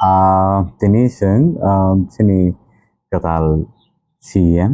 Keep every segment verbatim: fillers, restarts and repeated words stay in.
Ah, tini chwng, ah, chini kwtal C E M,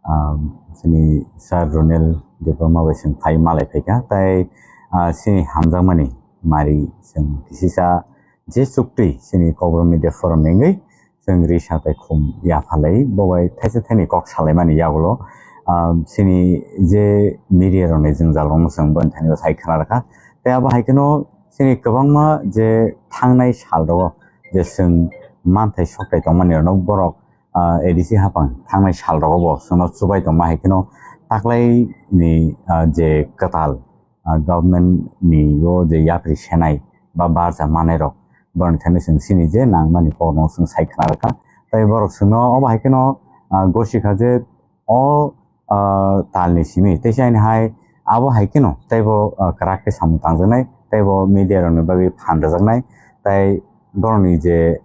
ah, chini Sir Ronel Debbarma bai chwng phai malai phaikha, tai, ah, chini hamjakmani mari chwng kisisa je chukti chini Kokborok Media Forum ni wngwi chwng risa tai khum yaphalai bo bai thaisa thaini kok salaimani yagulo, ah, chini je media rokni jwngjal rokno chwng bo thani bo sai khna rwkha. Tai abo hai kheno chini kwbangma je thangnai sal rogo je chwng manthai sokthai tongmani rokno borok, ah, A D C hapang thangnai sal rogo bo chwngno chubai tongma hai kheno taklaini, ah, je kwtal, ah, government ni o je yapri senai ba barja manai rok borokni thani chwng chini je nangmani kokno chwng sai khna rwkha. Tai borok chwngno obo hai kheno, ah, gosi kha je o, ah, talni simi tei chaini hai abo hai kheno teibo, ah, kwrak khe samung tangjaknai teibo media rokni bagwi phan rwjaknai tai borokni je,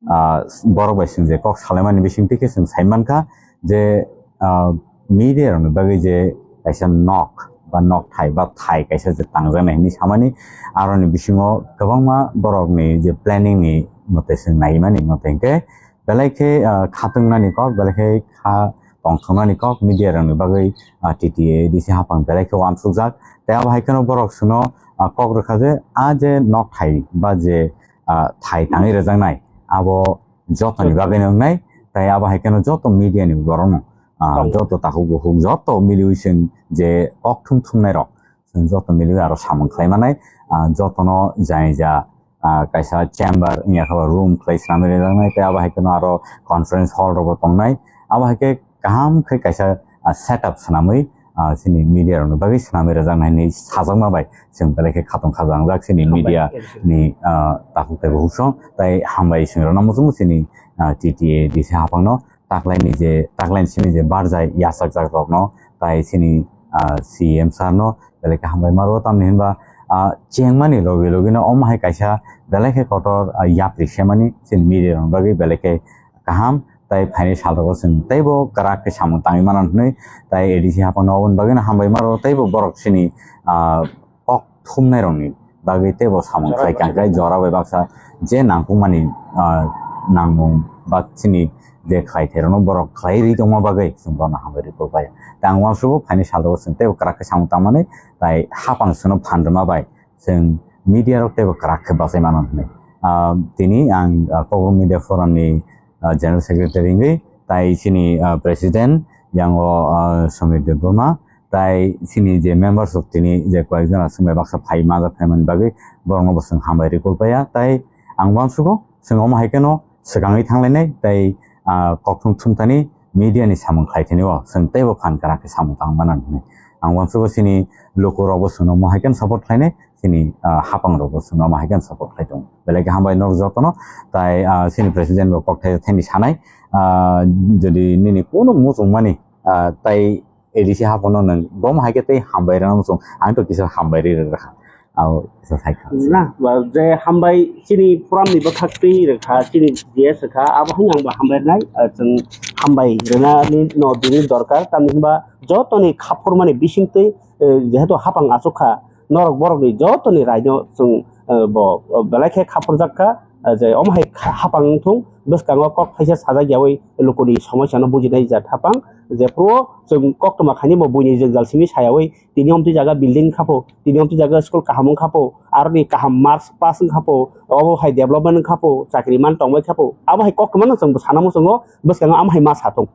ah, borok bai chwng je kok salaimani bisingtwi khe chwng sai mankha je, ah, media rokni bagwi je kaisa nok ba nok thai ba thai kaisa je tangjaknai hinwi samani, aroni bisingo kwbangma borokni je planning ni mote chwng naimani mote hinkhe belai khe, ah, khatung nani kok, belai khe kha tongthok nani kok media rokni bagwi, ah, T T A D C hapang belai khe uansukjak. Tei abo hai kheno borok chwngno, ah, kok rwkha je a je nok thai ba je, ah, thai tangwi rwjaknai abo jotoni bagwi no wngnai. Tai abo hai kheno joto media ni borok no, ah, joto takhuk bukhuk joto miliwi chwng je kok thum thumnai rok chwng joto miliwi aro samung khlai manai, ah, jotono jani ja, ah, kaisa chamber wngya khe room khlai swnamwi rwjaknai tei abo hai kheno aro conference hall rokbo tongnai. Abo hai khe kaham khe kaisa, ah, setup swnamwi, ah, chini media rokni bagwi swnamwi rwjaknai hinwi sajakma bai chwng belai khe khatung khajangjak chini media ni, ah, takhuk tei bukhuk song tai hambai chwng rwna muchungo chini, ah, T T A D C hapangno taklaini je taklaini simi je barjai yachakjak rokno tai chini, ah, C M sir no belai khe hambai maro tamni hinba, ah, chengmani logi logi no omo hai kaisa belai khe kotor, ah, yapri semani chini media rok bagwi belai khe kaham tai phaini sal rogo chwng teibo kwrak khe samung tangwi mano hinwi tai A D C hapang no oboni bagwi no hambai maro teibo borok chini, ah, kok thumnai rokni bagwi teibo samung khlai kang khe jora bai baksa je nangkukmani, ah, nangmung ba chini je khlai thairokno borok khlai ri tongma bagwi chwng bono hambai rikuk bai. Tei ang uansukgo phaini salo chwng teibo kwrak khe samung tangmani tai hapang chwngno phan rwma bai chwng media rok teibo kwrak khe bachai mano hinwi. Ah, tini ang, ah, Kokborok Media Forum ni, ah, General Secretary wngwi tai chini, ah, President yango, ah, Samir Debbarma tai chini je members rok tini je koyek jona swngbai baksa phai majak phaimani bagwi borokno bo chwng hambai rikuk bai ya. Tai ang uansukgo chwng omo hai kheno swkangwi thanglainai tai, ah, kokthum thumthani media ni samung khlai thani o chwng teibo phan kwrak khe samung tang mano hinwi. Ang uansukgo chini lukurokbo chwngno omo hai kheno support khlainai, chini, ah, hapangrokbo chwngno omo hai kheno support khlai tongo. Belai khe hambai norok jotono, tai, ah, chini president bo kokthai thani sanai, ah, jodi nini kunu muchungmani, ah, tai A D C haphano nwng bomo hai khe tei hambai rwna muchung, ang to kisa hambai ri rwkha. Abo kisa sai kha. Na, ba, je hambai chini forum ni bwkhak twi rwkha, chini G S rwkha, abo haino ang bo hambai rwnai, ah, chwng hambai rwnani no bini dorkar, tamni hwnba jotoni khaphurmani bisingtwi, eh, jehetu hapang achuk kha, norok borokni jotoni raino chwng, eh, bo, eh, belai khe khaphurjak kha, eh, je omo hai kha-, hapang wng thung, bwskango kok thaisa sajak yaui lukuni somosya no bujinai jat hapang, jephuru chwng koktwma khainwi bo buini jwngjal simi sayaui tini omtwi jaga building wngkha pho, tini omtwi jaga school kaham wngkha pho, aroni kaham marks pass wngkha pho, obo hai development wngkha pho, chakri man tongbai kha pho, abo hai koktwma no chwng bo sana muchungo, bwskango amo hai ma sa thung.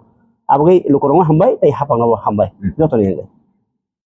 Aboni lukurokno hambai, tei hapangno bo hambai. Hmm. Jotoni hambai.